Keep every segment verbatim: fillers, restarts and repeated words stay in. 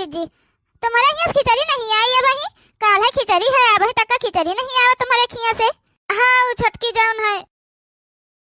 जी, तुम्हरे हियाँ से खिचड़ी नहीं आई अबहीं? काल्हे खिचड़ी है, अबहीं तक का खिचड़ी नहीं आवा तुम्हरे खियाँ से। हाँ, उ छोटकी जौन है।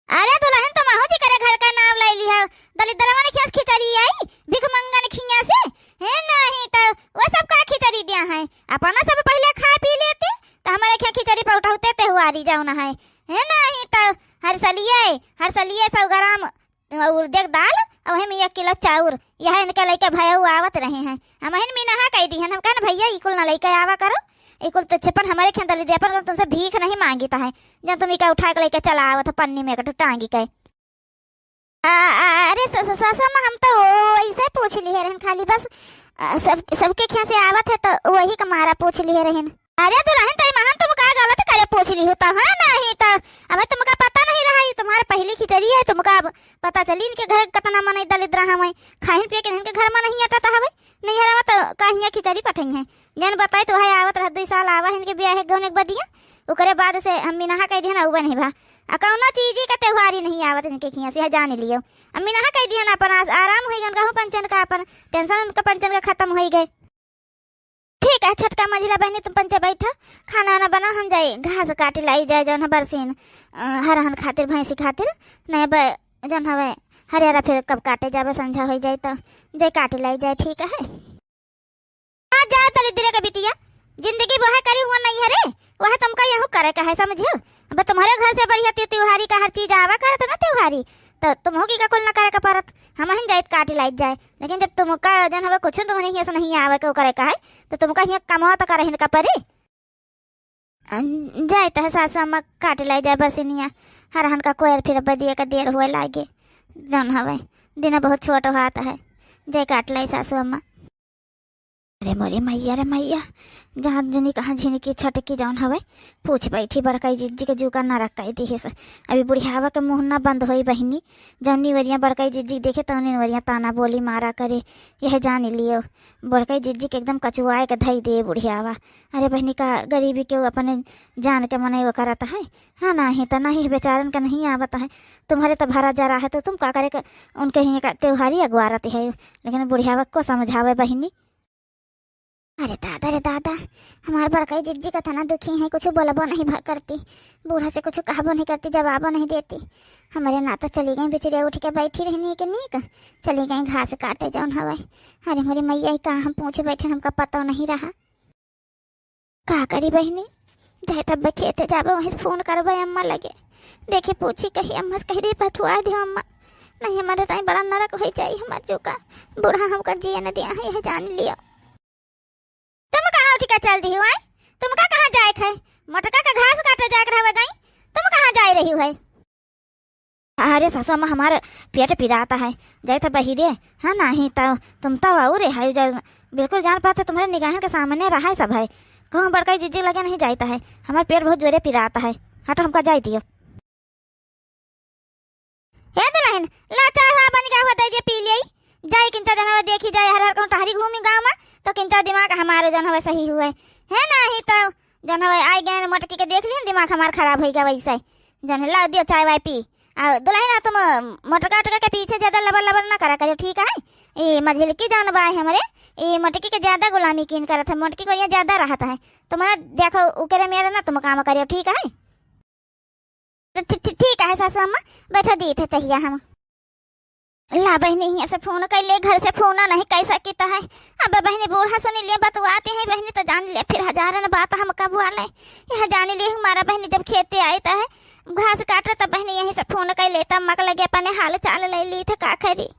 अरे दुलहिन, तुमहू जी करे घर का नाम लइ लिहा। दलिद्रवन खियाँ से खिचड़ी आई, भिखमंगन खियाँ से? हे नहीं त उ सब का खिचड़ी दिया है? अपना सब पहिले खाइ पी लेती, त हमरे खियाँ खिचड़ी पउठउते तेहुआरी जौन है। हे नहीं त हर सलिए, हर सलिए सौ ग्राम अउर देख दाल, अउ वही में एक किलो चाउर, यह इनके लइके भयउ आवत रहे हैं। हमहिन मिनहा कहि दिहन, हम कहन, "भइया, ई कुल न लइके आवा करो, ई कुल तो छपन हमरे खेत दली दे, अपन तुमसे भीख नहीं माँगित है, जब तुम इका उठाइ के लइके चला आवत हो पन्नी में एक ठो टाँगी के।" आ, आ, अरे स-, स-, सासू अम्मा, हम तो वइसे पूछ लिहे रहन खाली बस, आ, सब, सबके खेत से आवत है तो वही का मारा पूछ लिहे रहन। अरे दुलहिन, तई महन तुम का गलत करे पूछ लिहू त, हाँ, नहीं त अबे तुमका पता नहीं रहा, ई तुम्हरे पहिली खिचड़ी है, तुमका अब पता चली इनके घर कतना मनई दलिद्र हवै, खाहिन पिए के इनके घर में नहीं अटत हवै, नहीं हरवा त काहिया खिचड़ी पठई है, जन बताई तो है आवत रह दुई साल आवा इनके बियाहे गौने के बदिया, ओकरे बाद से हम मिनहा कहि दिहन अउबे नहीं भा, आ कौनो चीजी का तेहुआरी नहीं आवत इनके खियाँ से, है जान लियो। अब मिनहा कहि दिहन अपन आस-, आराम होई गन कहूँ पंचन का, अपन tension उनका पंचन का खतम होई गए। ठीक है छोटका मझिला बहिनी, तुम पंचे बैठा, खाना वाना बना, हम जाई घास काटी लाई जाए जौन है बरसीन, अ, हरहन खातिर, भैंसी खातिर, नहीं बे जौन हवे हरियारा फिर कब काटे जाबे, संझा होई जाए तो जाए काटी लाई जाए, ठीक है। आ जा दलिद्र का बिटिया, जिंदगी वह करी हुआ नहीं है रे, वह तुमका यहू करे का है, समझियो। अब तुम्हरे घर से बढ़िया त्योहारी का हर चीज आवा करत ना त्योहारी, तो तुमहू की का कुल ना करे का परत, हमहिन जाइत काटी लाइत जाए। लेकिन जब तुमका जौन हवे कुछ तुमने हियाँ से नहीं आवे के करे का है, तो तुमका हियाँ कमवा तो करहिन का परी। अ, जाइत है सासू अम्मा काटी लाई जाए बरसिनिया, हरहन का कोयल फिर बदिया का देर हुए लागे, जौन हवे दिन बहुत छोट होत है, जाए काट लाई सासू अम्मा। अरे मोरी मैया रे मैया, जहाँ जनी कहाँ झिनकी छटकी जौन हवे, पूछ बैठी बड़काई जिज्जी के जूका नरक कइ दिहिस। अभी बुढ़ियावा के मुँह ना बंद होई बहिनी, जौन निवरिया बड़काई जिज्जी देखे तौन निवरिया ताना बोली मारा करे, यह जान लियो। बड़काई जिज्जी के एकदम कचुआए के धई दे बुढ़ियावा। अरे बहिनी का गरीबी के उ अपने जान के मनई वो करत है, हाँ, नाही त नाही बेचारन के नहीं आवत है। तुम्हरे त भरा जरा है तो तुम का करे के उनके हियाँ का त्योहारी अगुआरत है, लेकिन बुढ़ियावा को समझावे बहिनी। अरे दादा रे दादा, हमार बड़काई जिज्जी कतना दुखी है, कुछ बोलबो नहीं भर करती, बूढ़ा से कुछ कहबो नहीं करती, जवाबो नहीं देती। हमरे नाता चली गई बिचड़िया, उठ के बैठी रहनी के नीक, चली गई घास काटे जौन हवे। अरे मोरी मैया, ई का हम पूछे बैठन, हमका पता नहीं रहा। का करी बहिनी, जाए तब खेते जाबे, वहीं से फोन करबे अम्मा लगे, देखे पूछी कही अम्मा से कह दे पठुआ दियो अम्मा, नहीं हमारे ताई बड़ा नरक हो जाई हमार जूका, बूढ़ा हमका जिए न दिया है, यह जान लियो। तुम कहाँ उठ के चल दी हुआ? तुमका कहाँ जाए के है? मोटका का घास काटे जाए के रहवे गई, तुम कहाँ जाए रही हुआ? अरे सासू अम्मा, हमार पेट पिरात है, जाइत है बहिरे। हाँ, नाही त तुम तो अउर है, जा, बिल्कुल जान पाते तुम्हरे निगाहन के सामने रहा है सब है। कहूँ बड़काई जिज्जी लगे नहीं जाइत है, हमार पेट बहुत जोरे पिरात है। हटो, हमका जाए दियो। ए दुलहिन, ला चाय हुआ बन गया हुआ, दे दे पी ले। जाए किंचा जनवा देखी जाए, हर हर कहूँ टहरी घूमी गाँव में, तो किंचा दिमाग हमारे जौन हवे सही हुए। है नाही तो जौन हवे आई गए मोटकी के देख लिहन, दिमाग हमार खराब होई गया वैसे। जौन ला दियो चाय वाय पी। आ दुलहिन, तुम मोटका ओटका के पीछे ज्यादा लबर लबर ना करा करियो, ठीक है? ए मझिलकी जौन बा हमरे, ए मोटकी के ज्यादा गुलामी कीन करत है, मोटकी को ये ज्यादा रहत है। तुम ना देखो उकरे मेरे ना तुम काम करियो, ठीक है? तो ठी-, ठी-, ठीक है सासू अम्मा, बैठो, दी थे चाहिए हम। ला बहिनी, हियाँ से फोन कैले, घर से फोन नहीं कइ सकित है। अब बहिनी बूढ़ा सुन लिए बतुआते हैं बहिनी, तो जान ले फिर हजारन बात हम कबुआ ले। यह जान ले हमारा बहिनी जब खेते आइत है घास काटे, तब बहिनी यहीं से फोन कैले, तब मक लगे अपने हाल चाल ले ली थे, का करी।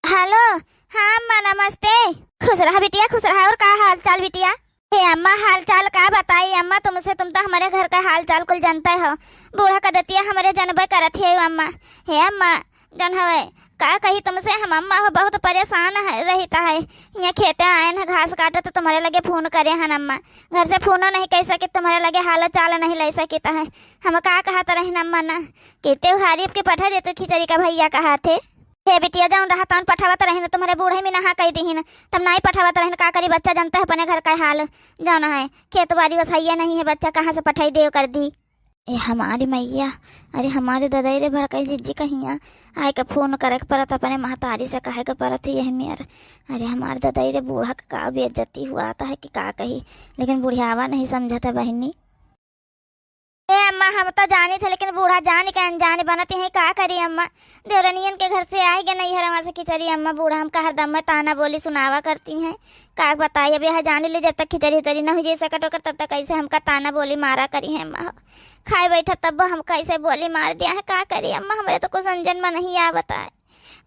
हेलो, हाँ अम्मा, नमस्ते। खुश रहा बिटिया, खुश रहा। और का हाल चाल बिटिया? हे अम्मा, हाल चाल का बताई अम्मा तुमसे, तुम तो हमारे घर का हाल चाल कुल जानते हो। बूढ़ा का दतिया हमारे जनबे करत है अम्मा। हे अम्मा, जौन हवे, का कही तुमसे, हम अम्मा हो बहुत परेशान है, रहता है। यहाँ खेते आए न घास काटे तो तुम्हारे लगे फोन करे हन अम्मा। घर से फोनो नहीं कइ सकित, तुम्हारे लगे हाल चाल नहीं ले सकित है। हम का कहत रहन अम्मा ना कि त्योहारी के पठा दे तू खिचड़ी का भैया कहा थे। हे बिटिया, जौन रहा तौन पठावत रहिन, तुम्हरे बूढ़े में नहा कइ दिहिन, तब नाई पठावत रहिन, का करी बच्चा, जानते है अपने घर का हाल, जौन है खेत बाड़ी ओसैया नहीं है, बच्चा कहाँ से पठाई देव कर दी। ए हमारी मैया, अरे हमारे ददई रे, बड़कई जिज्जी कहिया आए के फोन करे के परत, अपने महतारी से कहे के परत ही यह मेर। अरे हमारे ददई रे, बूढ़ा के का बेइज्जती हुआ आता है कि का कही, लेकिन बुढ़ियावा नहीं समझत है बहिनी। ए अम्मा, हम तो जानी थे, लेकिन बूढ़ा जान के अनजान बनत हैं, का करी अम्मा? देवरनियन के घर से आए गए नैहरवा से खिचड़ी अम्मा, बूढ़ा हमका हरदम में ताना बोली सुनावा करती हैं। का बताई, अब यह जान ली, जब तक खिचड़ी उचड़ी न हो जाए सकट ओकर, तब तक ऐसे हमका ताना बोली मारा करी है अम्मा। खाए बैठा तब हमका ऐसे बोली मार दिया है, का करी अम्मा? हमरे तो कुछ समझन में नहीं आवत है।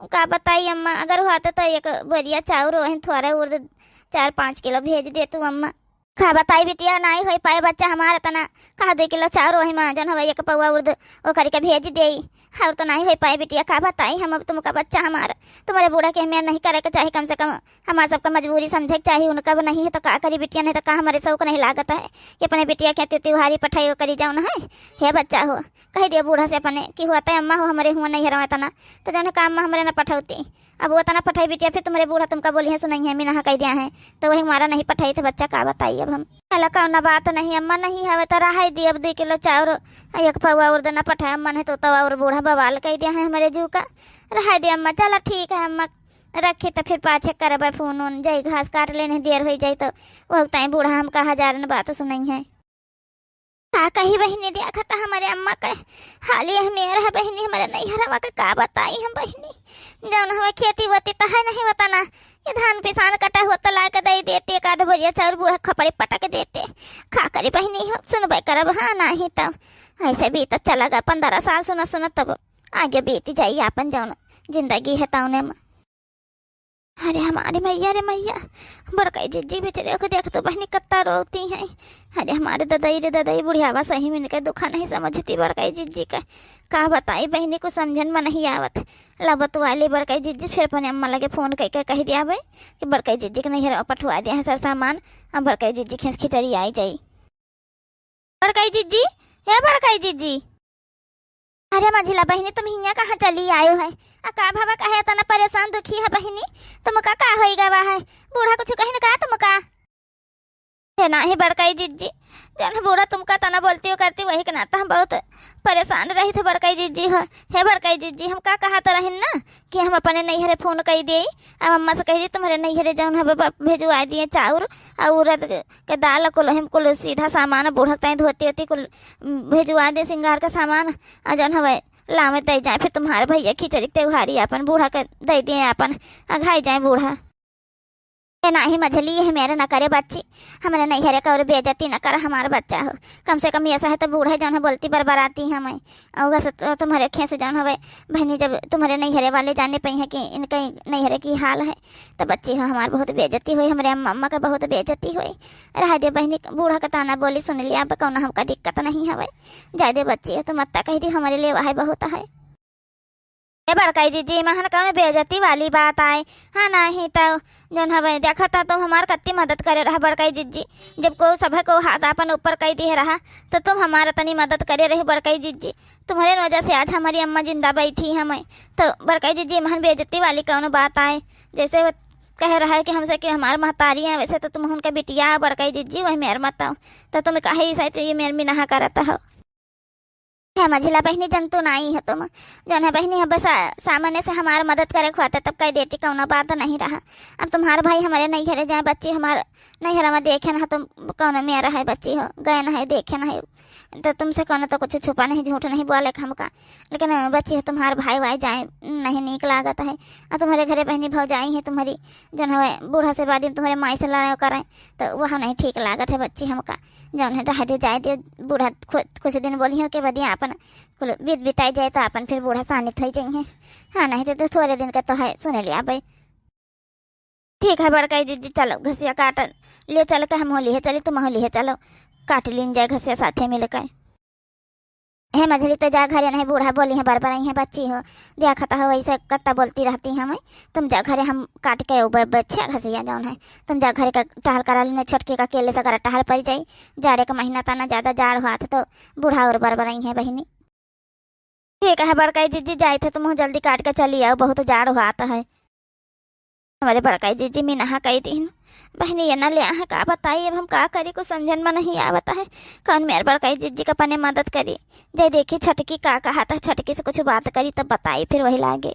का बताई अम्मा, अगर होते तो एक बोरिया चाउर वही थोड़ा उर्द चार पाँच किलो भेज दे तू अम्मा। का बताई बिटिया, नाई होई पाए बच्चा हमार तना, कहा दुई किलो चाउर वही मा जौन हवा एक पौवा उर्द ओ करके भेज देई। और तो नाई होई पाए बिटिया, का बताई हम, अब तुमका बच्चा हमार, तुम्हरे बूढ़ा के हमें नहीं करे के चाही, कम से कम हमार सबका मजबूरी समझे के चाही, उनका भी नहीं है तो का करी बिटिया, नहीं तो का हमारे शौक नहीं लागत है कि अपने बिटिया के त्योहारी पठाई करी जौन है। हे बच्चा हो, कह दिया बूढ़ा से अपने कि हुआ तय अम्मा हो, हमरे हुआ नहीं हरवा तना, तो जौन है का अम्मा हमरे न पठौती। अब वो तना पठाई बिटिया, फिर तुम्हरे बूढ़ा तुमका बोली है सुनाई है, मीना कह दिया है, तो वही हमारा नहीं पठाई थे बच्चा, का बताई अब हम। चला कौना बात नहीं अम्मा, नहीं हवे तो रहाई दी, अब दुई किलो चाउर एक पौवा उर्द न पठाए अम्मा, नहीं तो तवा और बूढ़ा बवाल कह दिया है हमरे जू का। रहाई दी अम्मा, चला ठीक है अम्मा, रखी तो फिर पाछे करबे फोन उन, जाई घास काट लेने देर होई जाई तो वो ताई बूढ़ा हमका हजारन बात सुनाई है। का कही बहिनी, देखा था हमरे अम्मा के हाल, यह मेर है बहिनी, हमरे नैहरवा के का बताई हम बहिनी। जौन हमें खेती वेती तो है नहीं होता ना, ये धान पिसान कटा हुआ तो ला के दे देते, एक आध बोरिया चाउर बूढ़ा खपड़ी पटक देते। का करी बहिनी, हम सुनबे करब, हाँ नहीं तो ऐसे बीत चला गया पंद्रह साल सुनत सुनत, तब आगे बीत जाई आपन जौन जिंदगी है तौने में। अरे हमारे मैया रे मैया, बड़कई जिज्जी बेचारे ओके देख तो बहिनी कत्ता रोती हैं। अरे हमारे ददई रे ददई, बुढ़ियावा सही में इनके दुखा नहीं समझती बड़कई जिज्जी का। का बताई बहिनी, कुछ समझन में नहीं आवत। ला बतुआ ली बड़कई जिज्जी, फिर अपने अम्मा लगे फोन करके कह दिया भाई कि बड़कई जिज्जी के नैहर पठवा दिया है सर सामान, अब बड़कई जिज्जी खींच खिचड़ी आई जाई। बड़कई जिज्जी, हे बड़कई जिज्जी। अरे मझिला बहिनी, तुम हियाँ कहाँ चली आयो है? आ का भवा, काहे इतना परेशान दुखी है बहिनी? तुमका का होई गवा है? बूढ़ा कुछ कहिन का तुमका? हे नाही बड़कई जिज्जी, जौन बूढ़ा तुमका तना बोलती हो करती, वही के नाता हम बहुत परेशान रही थे बड़कई जिज्जी हो। हे बड़कई जिज्जी, हम का कहत रहिन ना कि हम अपने नैहरे फोन कई देई, अब अम्मा से कह दी तुम्हरे नैहरे जौन है ब-, भेजवा दिए चाउर, और उरद के दाल कुल, हम कुल सीधा सामान बूढ़ा ताई धोती होती कुल भेजवा दे, सिंगार का सामान, आ जौन हवे लामे तई जाए, फिर तुम्हारे भैया खिचड़ी के त्योहारी अपन बूढ़ा के दे दिए अपन, आ घाई जाए बूढ़ा। ए नाही मझली, ये मेरे न करे बच्ची, हमरे नैहरे का और बेइज्जती न कर हमार बच्चा हो। कम से कम ऐसा है तो बूढ़ा जौन है बोलती बरबराती हमें, और वैसे तो तुम्हारे खें से जौन हवे बहिनी, जब तुम्हारे नैहरे वाले जाने पई हैं कि इनके नैहरे की हाल है, तो बच्ची हो हमार बहुत बेइज्जती हुई, हमरे अम्मा, अम्मा का बहुत बेइज्जती हुई। रह दे बहिनी, बूढ़ा का ताना बोली सुन लिया, अब कौनो हमका दिक्कत नहीं हवे। जाए दे बच्ची, तू मत्ता कह दी, हमरे लिए वही बहुत है। ए बड़कई जिज्जी, महन कौन बेइज्जती वाली बात आए? हाँ, नहीं तो जौन हवे, देखा था तुम हमार कत्ती मदद करे रहा बड़कई जिज्जी। जब को सभे को हाथ अपन ऊपर कई दिए रहा, तो तुम हमार तनी मदद करे रही बड़कई जिज्जी। तुम्हरे वजह से आज हमारी अम्मा जिंदा बैठी हमें। तो बड़कई जिज्जी, महन बेइज्जती वाली कौन बात आए? जैसे वो कह रहा है कि हमसे कि हमार महतारी है, वैसे तो तुम उनके बिटिया बड़कई जिज्जी, वही मेर मत आओ। तो तुम काहे ऐसा तो ये मेर में नहा करत हो? हे मझिला बहिनी, जंतु नाई है तुम, जौन है बहिनी, अब सा-, सामने से हमार मदद करे खुआते तब कह देती, कौनो बात नहीं रहा। अब तुम्हार भाई हमारे नैहरे जाए, बच्ची हमार नैहर में देखे ना, तुम कौनो मेरा है बच्ची हो, गए ना है, देखे ना है, तो तुमसे कौनो तो कुछ छुपा नहीं, झूठ नहीं बोले हमका। लेकिन बच्ची हो, तुम्हार भाई वाई जाए नहीं नीक लागत है, और तुम्हारे घरे बहिनी भौजाई है तुम्हारी, जौन हवे बूढ़ा से बाद में तुम्हारे माई से लड़ाई करें, तो वह नहीं ठीक लागत है बच्ची हमका। जौन है, रह दे, जाए दे, बूढ़ा खु-, कुछ दिन बोली हो के बदिया अपन कुल बीत बिताई जाए, तो अपन फिर बूढ़ा सानित हो जाइए। हाँ, नहीं तो, तो थोड़े दिन का तो है, सुन लिया भाई। ठीक है बड़कई जिज्जी, चलो घसिया काट लियो, चल के हम होली है चली, तुम होली है चलो, काट लीन जाए घसिया साथे मिल के। हे मझली, तो जा घरे, नहीं बूढ़ा बोली है, बरबराई है बच्ची हो, देखत हो वैसे कत्ता बोलती रहती हमें। तुम जा घरे, हम काट के उबे बच्चे घसिया जौन है, तुम जा घरे का टहल करा लेने, छोटकी का अकेले से करा टहल पड़ जाई। जाड़े का महीना तना ज्यादा जाड़ हुआ था तो बूढ़ा और बरबराई है बहिनी। ठीक है बड़कई जिज्जी, जाए थे तुम जल्दी काट के चली आओ, बहुत जाड़ हुआ था है। हमरे बड़काई जिज्जी मिनहा कई दिहिन। बहिनी, ये ना ले आहे, का बताई, अब हम का करी, कुछ समझन में नहीं आवत है। कौन मेर बड़काई जिज्जी का अपने मदद करी। जय देखी छोटकी का कहत है, छोटकी से कुछ बात करी तब बताई फिर वही लागे।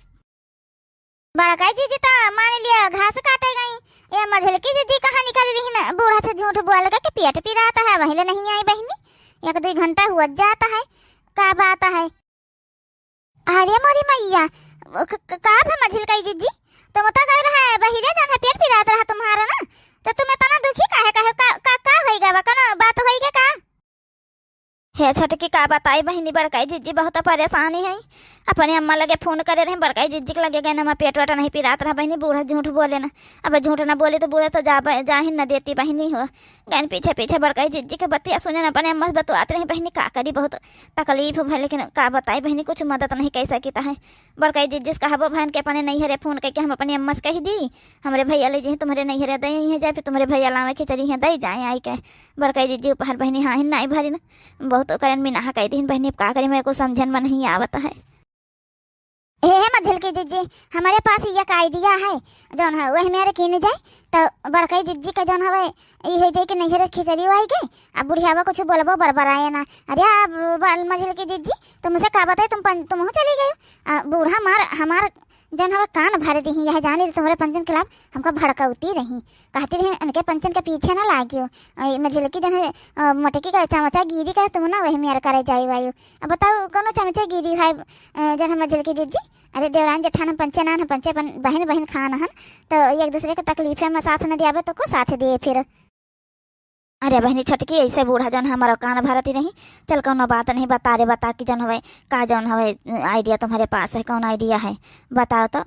बड़काई जिज्जी तो मान लिया घास काटे गई, ये मझलकी जिज्जी कहाँ निकल रही ना, बूढ़ा से झूठ बोल के, के पेट पिरात है, वही ले नहीं आई बहिनी, एक दो घंटा हुआ जाता है, का बात है। अरे मोरी मैया, क-, क-, का भा मझिलकई जिज्जी? तुम तो गए रहे बहिरे, जौन है पेट पिरात रहा तुम्हारा ना, तो तुम इतना दुखी काहे, काहे, का, का, का होई गवा? कोनो बात होई के का? हे छोटकी, का बताई बहिनी, बड़काई जिज्जी बहुत परेशानी है। अपने अम्मा लगे फोन करे रहे, बड़काई जिज्जी के लगे गए ना, पेट वेट नहीं पिरात रहा बहिनी, बूढ़ा झूठ बोले ना। अब झूठ ना बोली तो बूढ़ा तो जा, जाहिन न देती बहिनी हो। गैन पीछे पीछे बड़काई जिज्जी के बतिया सुने न, अपने अम्मा से बतवात रही बहिनी, का करी, बहुत तकलीफ भय, लेकिन का बताई बहिनी, कुछ मदद नहीं कर सकित है। बड़काई जिज्जी से कहबो भयन के अपने नैहरे फोन करके हम अपने अम्मा से कह दी, हमरे भैया ले जी तुम्हरे नैहरे दे आई है जाए, फिर तुम्हरे भैया लावे खिचड़ी है दे जाए आई के। बड़काई जिज्जी उपहर बहिनी हाँ ही नाई भरी न, बहुत ओकरन मिनाह कह दीन बहिनी, अब का करी, मेरे को समझन में नहीं आवत है। हे, हे मझिलकी जिज्जी, हमरे पास एक idea है, जौन है वह मेरे कीन जाए, तो बड़कई जिज्जी का जौन हवे, ई हो जाए कि नैहरे खिचड़ी आई के, अब बुढ़ियावा कुछ बोलबो बरबराए ना। अरे अब बल मझिलकी जिज्जी, तुमसे का बताए, तुम पं-, तुमहू चली गई। आ, बूढ़ा मार, हमार जौन हवे कान भर दी, यह जाने तुम्हरे पंचन के खिलाफ हमका भड़काउती रही, कहती रही, "उनके पंचन के पीछे ना लागियो।" ए, मझिलकी जौन है, अ, मोटकी का चमचा गिरी का तुम ना वही मेर करे जाई वायु। अब बताओ, कोनो चमचा गिरी है, अ, जौन है मझिलकी जिज्जी? अरे देवरान जेठान हम पंचे नान, हम पंचे अपन बहिन बहिन खान हन, तो एक दूसरे के तकलीफे में साथ न दियाबे तो को साथ दिए फिर? अरे बहिनी छोटकी, ऐसे बूढ़ा जौन हमारा कान भरती रही, चल कौनो बात नहीं, बता रे बता कि जौन हवे, का जौन हवे idea तुम्हरे पास है, कौन idea है, बताओ तो।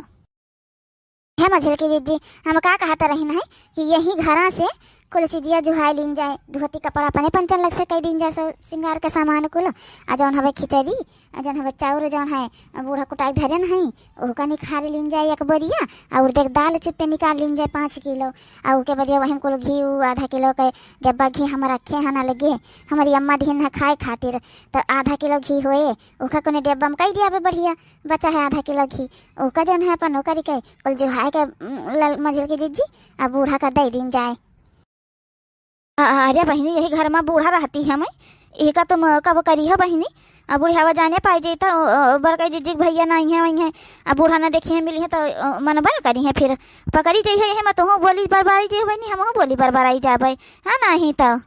हे मझिलकी जिज्जी, हम का कहत रहिन है कि यही घरा से कुल चीजिया जुहाई लीन जाए, धोती कपड़ा अपने पंचन लग से कई दीन जाए, सब सिंगार के सामान कुल, आ जौन हवे खिचड़ी, आ जौन हवे चाउर जौन है बूढ़ा कुटाई धरेन है, ओहका निखार लीन जाए एक बोरिया, और देख दाल चुप्पे निकाल लीन जाए पाँच किलो, आ ओके बदिया वही कुल घी उ आधा किलो के डब्बा घी हम रखे हैं ना लगे, हमारी अम्मा दिहिन है खाए खातिर, तो आधा किलो घी होए, ओका कोने डब्बा में कई दिया बे बढ़िया, बचा है आधा किलो घी, ओका जौन है अपन ओकरी के कुल जुहाए के, उम, लल-, मझिलकी जिज्जी, आ बूढ़ा का दे दीन जाए। अ-, अरे बहिनी, यही घर मा बूढ़ा रहती है मैं, एका तुम कब करी हो बहिनी? आ बुढ़ियावा जाने पाई जाई त, अ, अ, बड़कई जिज्जी के भैया नाई है, वही है, आ बूढ़ा ना देखी है, मिली है त, अ, मन बड़ा करी है फिर, पकड़ी जाई है, यही मा तुहूँ बोली बरबराई जाई हो बहिनी, हमहूँ बोली बरबराई जाबे, हाँ नाहीं त।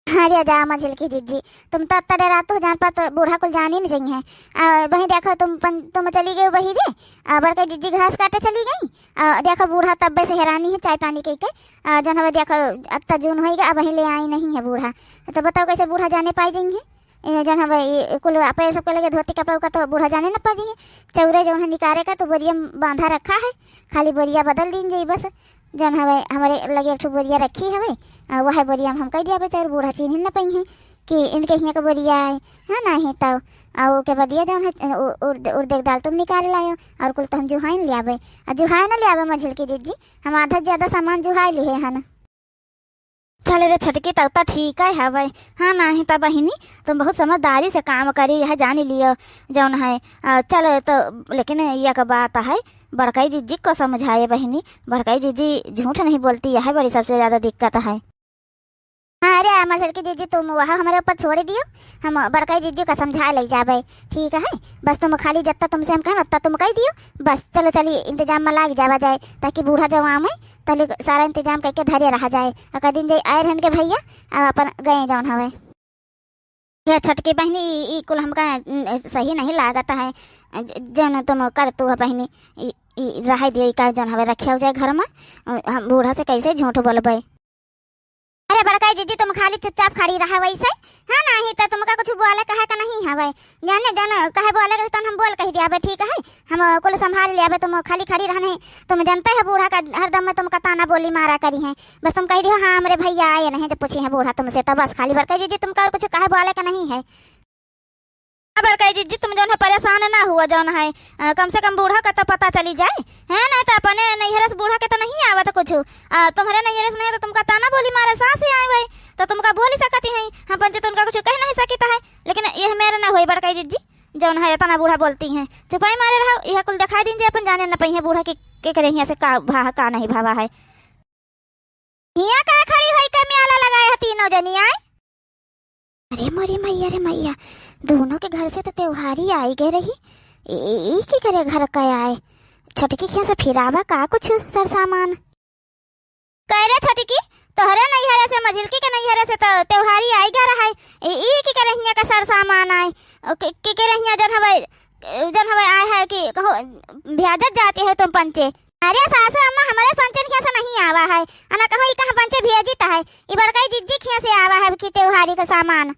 अरे जा मझिलकी जिज्जी, तुम तो अत्ता डरात हो, जान पात बूढ़ा कुल जानी न जइहैं। आ, वहीं देखो, तुम पन-, तुम चली गई बहिरे, आ, बड़कई जिज्जी घास काटे चली गई। आ, देखो, बूढ़ा तब्बे से हैरानी है, चाय पानी कई के। आ, जौन हवे देखो, अत्ता जून होई गया, अब वहीं ले आई नहीं है बूढ़ा। तो बताओ, कैसे बूढ़ा जाने पाई जइहैं? ए, जौन हवे, ये कुल अपने सबके लगे धोती कपड़ा का तो बूढ़ा जाने न पाई जइहैं। चौरे जौन है निकारे का, तो बोरिया में बांधा रखा है, खाली बोरिया बदल दीन जाई बस। जौन हवे, हमरे लगे एक ठो बोरिया रखी हवे, आ, वह बोरिया में हम कह दिया, बेचारे बूढ़ा चीन्ह न पइहैं कि इनके हियाँ के बोरिया है, हाँ, नाहीं तौ। आ, ओके बदिया जौन है, उ-, उड़-, उड़द के दाल तुम निकाल लायो, और कुल तो हम जुहाइन ले आवे। आ, जुहाइन न ले आवे मझिलकी जिज्जी, हम आधा से ज्यादा सामान जुहाई लिहे हन। चल रे छोटकी, तब त ठीक है हवे। हाँ, नाहीं त बहिनी, तुम बहुत समझदारी से काम करी, यह जानी लियो, जौन है, आ, चल तो, लेकिन एक बात है, बड़कई जिज्जी को समझाए बहिनी, बड़कई जिज्जी झूठ नहीं बोलती, यह बड़ी सबसे ज्यादा दिक्कत है। हाँ, अरे, आ, मझिलकी जिज्जी, तुम वह हमरे ऊपर छोड़ दियो, हम बड़कई जिज्जी का समझा ले जाबे, ठीक है? बस तुम खाली जत्ता तुमसे हम कहन, उत्ता तुम कह दियो, बस चलो, चली, इंतजाम में लाग जावा जाए, ताकि बूढ़ा जब आवे, तले सारा इंतजाम करके धरे रहा जाए। और कह दिन जाई, आए रहन के भैया, अब अपन गए जौन हवे। ये छोटकी बहिनी, ई, ई कुल हमका, न, सही नहीं लागत है। ज-, जौन तुम करतू है बहिनी, ई, ई रहे दियो, ई का जौन हवे रखे हो जाए घर में। अ, हम बूढ़ा से कैसे झूठ बोलबे? अरे बड़काई जिज्जी, तुम खाली चुपचाप खड़ी रहा वैसे, हाँ, नाहीं तो तुमका कुछ बोले कहे का नहीं हवे। जाने जौन कहे बोले के तौन हम बोल कह दियाबे, ठीक है? हम कुल संभाल लियाबे, तुम खाली खड़ी रहने, तुम जानते हो बूढ़ा का हरदम में तुमका ताना बोली मारा करी है। बस तुम कह दियो, "हाँ, हमरे भैया आए नहीं," जब पूछी है बूढ़ा तुमसे, तो बस खाली बड़कई जिज्जी, तुमका और कुछ कहे बोले का नहीं है। अब बड़कई जिज्जी, तुम जौन है परेशान ना हुआ, जौन है, अ, कम से कम बूढ़ा का तो पता चली जाए, है ना? तो अपने नैहरे से बूढ़ा के तो नहीं आवत कुछ, अ, तुम्हरे नैहरे से नहीं तो तुमका ताना बोली मारे सास ही आए भाई, तो तुमका बोली सकती है, हम पंचे तो उनका कुछ कह नहीं सकित है, लेकिन यह मेरे ना हुई बड़कई जिज्जी। जौन है इतना बूढ़ा बोलती हैं। चुपाई मारे रहो, यह कुल दिखाई दीन जे अपन जाने न पइहें बूढ़ा के, के करे हियाँ से का भा, का नहीं भावा है। हियाँ का खड़ी होई के म्याला लगाए है तीनों जनी आए। अरे मोरी मैया रे मैया, दोनों के घर से तो त्योहारी आई गए रही। ए, ए, ई की करे घर का आए? छोटकी खिया से फिरावा का कुछ सरसामान? कह रे छोटकी, तोहरे नैहरे से, मझिलकी के नैहरे से तो त्योहारी आई गए रहा है। ए, ई की करे हियाँ का सरसामान आए? ओ, के, के करे हियाँ जन हवे, जन हवे आए है कि कहो, भेजत जाती है तुम पंचे। अरे सासू अम्मा, हमरे पंचन खिया से नहीं आवा है, अना कहो ई कहाँ पंचे भेजित है, ई बड़काई जिज्जी खिया से आवा है कि त्योहारी का सामान।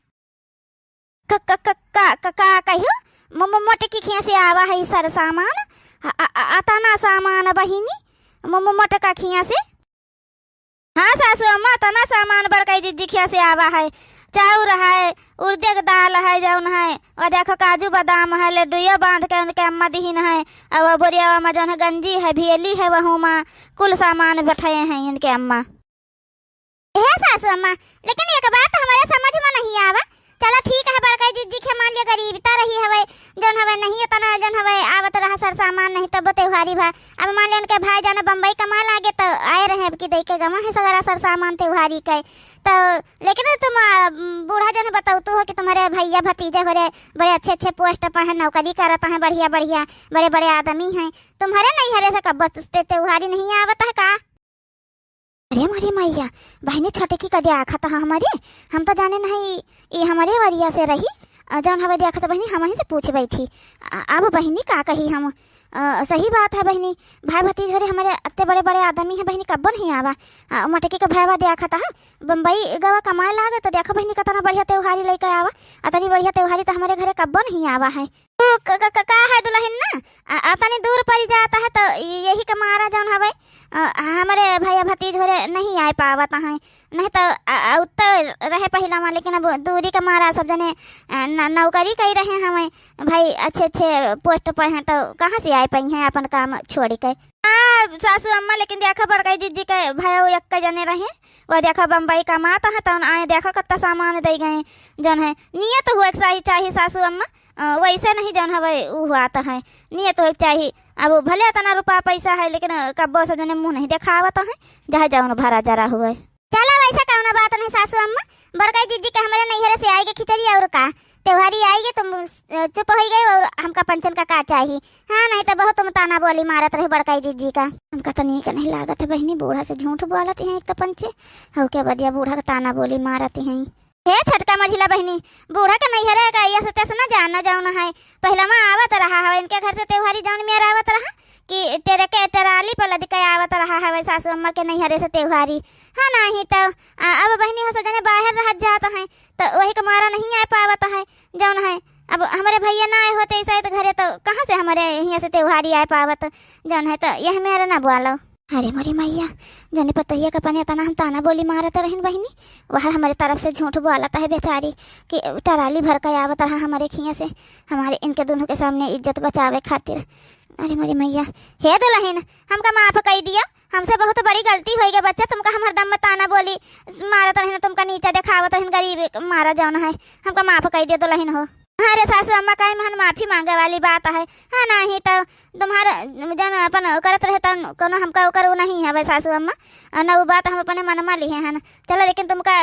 क-, क-, क-, का, क-, का कहियो? म-, म-, मोटकी खिया से आवा है ई सर सामान, अ-, अ-, अ-, अतना सामान बहिनी, म-, म-, मोटका खिया से। हाँ सासू अम्मा, तना सामान बड़काई जिज्जी खिया से आवा है। चाउर है, उड़दे के दाल है, जौन है, और देखो काजू बादाम है, लड्डुयो बांध के उनके अम्मा दिहिन है। अब बोरियावा में जौन है गंजी है, भेली है, वहू में कुल सामान बैठाए हैं इनके अम्मा। हे सासू अम्मा, लेकिन एक बात हमारे समझ में नहीं आवा। चला ठीक है, बड़काई जिज्जी के मान लिया गरीबता रही हवे, जौन हवे नहीं इतना जौन हवे आवत रहा सर सामान, नहीं तब त्योहारी भा। अब मान लिया उनके भाई जाने बम्बई कमाए लागे तो आए रहे, अब की दे के गवा है सगरा सर सामान त्योहारी के। तो लेकिन तुम, आ, बूढ़ा जौन बताऊ तू हो कि तुम्हारे भैया भतीजे हो रे, बड़े अच्छे अच्छे पोस्ट पर हैं, नौकरी करत हैं बढ़िया बढ़िया, बड़े बड़े आदमी हैं, तुम्हारे नैहरे से कब से त्योहारी नहीं आवत है का? अरे मोरी मैया, बहिनी छोटकी का देखत ह हमरे, हम तो जाने नहीं, ई हमरे वरिया से रही। अ, जौन हवे देखत बहिनी, हम ही से पूछ बैठी। अ, अब बहिनी का कही हम, अ, सही बात है बहिनी, भाई भतीज हो रे हमरे, अत्ते बड़े बड़े आदमी हैं बहिनी, कब्बो नहीं आवा। अ, मोटकी का भैया देखत ह, बम्बई गवा कमाए लागे, तो देखो बहिनी, कितना बढ़िया त्योहारी लेके आवा। अतनी बढ़िया त्योहारी तो हमरे घरे कब्बो नहीं आवा है। तू क-, क-, क-, का है दुलहिन ना, आ, आ, तनी दूर पड़ी जात है, तो यही के मारा जौन हवे, आ, हमरे भैया भतीज होरे नहीं आए पावत हैं, नहीं तो, आ, आ, उत्तर रहे पहिला में, लेकिन अब दूरी के मारा सब जने, आ, न-, नौकरी कई रहे हमें, भाई अच्छे अच्छे पोस्ट पर हैं, तो कहाँ से आए पाई हैं अपन काम छोड़ के? आ, सासू अम्मा, लेकिन देखा बड़काई जिज्जी के भाई एक जने रहे, वो देखा बम्बई कमात है, तो आए देखा कितना सामान दे गए, जौन है नियत हुए के सही चाहिए सासू अम्मा। अ, वैसे नहीं जौन हवे उ हुआत है, नियत होए के चाही। अब भले इतना रुपया पैसा है, लेकिन, अ, कब्बो सब जने मुँह नहीं देखावत है, चाहे जौन भरा जरा हुए। चला, वैसे कौनो बात नहीं सासू अम्मा, बड़काई जिज्जी के हमरे नैहरे से आएगी खिचड़ी और का, त्योहारी आएगी, तुम, अ, चुप हो गई और हमका पंचन का का चाही? हाँ, नहीं तो बहुत तुम ताना बोली मारत रहे बड़काई जिज्जी का। हमका तो नीक नहीं लागत है बहिनी, बूढ़ा से झूठ बोलत हैं एक तो पंचे, हऊ के बदिया बूढ़ा के ताना बोली मारत हैं। हे छोटका मझिला बहिनी, बूढ़ा के नैहरे का यस तस न जाना जौन है। पहिलवा आवत रहा हवे, इनके घर से त्योहारी जौन मेर आवत रहा कि टेरे के टराली पर लद के आवत रहा हवे सासू अम्मा के नैहरे से त्योहारी। हाँ, नाही तो, आ, अब बहिनी हो सब जने बाहर रहत जात हैं, तो वही के मारा नहीं आए पावत है जौन है। अब हमरे भैया ना आए होते ऐसा तो घरे, तो कहाँ से हमरे हियाँ से त्योहारी आए पावत जौन है, तो यह मेर ना बोलो। अरे मोरी मैया, जौने पतोहिया के अपने इतना हम ताना बोली मारत रहिन बहिनी, वह हमरे तरफ से झूठ बोलत है बेचारी कि टराली भर के आवत रहा हमरे खिया से, हमारे इनके दोनों के सामने इज्जत बचावे खातिर। अरे मोरी मैया, हे दुलहिन, हमका माफ कई दिया, हमसे बहुत बड़ी गलती होई गई बच्चा, तुमका हम हरदम में ताना बोली मारत रहिन, तुमका नीचा देखावत रहिन, गरीब मारा जौन है, हमका माफ कई दिया दुलहिन हो। हाँ रे सासू अम्मा, काहे महन माफी मांगे वाली बात है। हाँ, नाही तो तुम्हारा जन अपन करत रहे तो कोनो हमका ओकर उ नहीं हवे सासू अम्मा। अ, न उ बात हम अपने मन में लिहे हन। चलो, लेकिन तुमका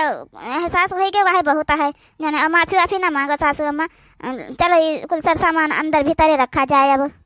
एहसास होई गए, वह बहुत है। जन, अ, माफी वाफी ना मांगो सासू अम्मा। अ, चलो, ई कुल सर सामान अंदर भीतरे रखा जाए अब।